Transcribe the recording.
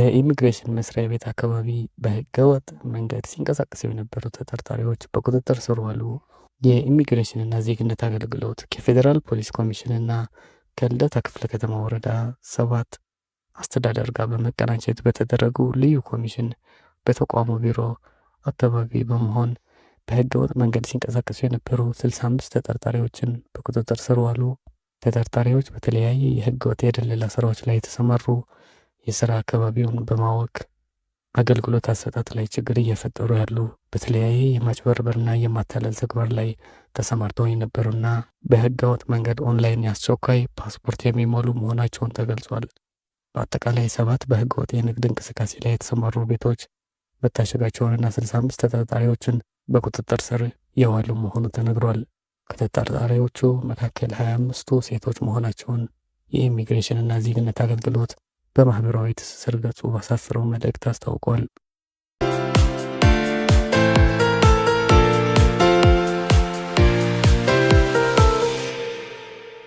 በኢሚግሬሽን መስሪያ ቤት አካባቢ በህገወጥ መንገድ ሲንቀሳቀሱ የነበሩ ተጠርጣሪዎች በቁጥጥር ስር ዋሉ። የኢሚግሬሽንና ዜግነት አገልግሎት ከፌዴራል ፖሊስ ኮሚሽንና ከልደታ ክፍለ ከተማ ወረዳ 7 አስተዳደር ጋር በመቀናጀት በተደረጉ ልዩ ኮሚሽን በተቋሙ ቢሮ አካባቢ በመሆን በህገወጥ መንገድ ሲንቀሳቀሱ የነበሩ 65 ተጠርጣሪዎችን በቁጥጥር ስር ዋሉ። ተጠርጣሪዎች በተለያየ የህገወጥ የድለላ ስራዎች ላይ የተሰማሩ፣ የስራ አካባቢውን በማወክ አገልግሎት አሰጣጥ ላይ ችግር እየፈጠሩ ያሉ፣ በተለያየ የማጭበርበርና የማታለል ተግባር ላይ ተሰማርተው የነበሩና በህገወጥ መንገድ ኦንላይን የአስቸኳይ ፓስፖርት የሚሞሉ መሆናቸውን ተገልጿል። በአጠቃላይ 7 በህገወጥ የንግድ እንቅስቃሴ ላይ የተሰማሩ ቤቶች መታሸጋቸውንና 65 ተጠርጣሪዎችን በቁጥጥር ስር የዋሉ መሆኑ ተነግሯል። ከተጠርጣሪዎቹ መካከል 25ቱ ሴቶች መሆናቸውን የኢሚግሬሽንና ዜግነት አገልግሎት በማህበራዊ ትስስር ገጹ ባሳፈረው መልእክት አስታውቋል።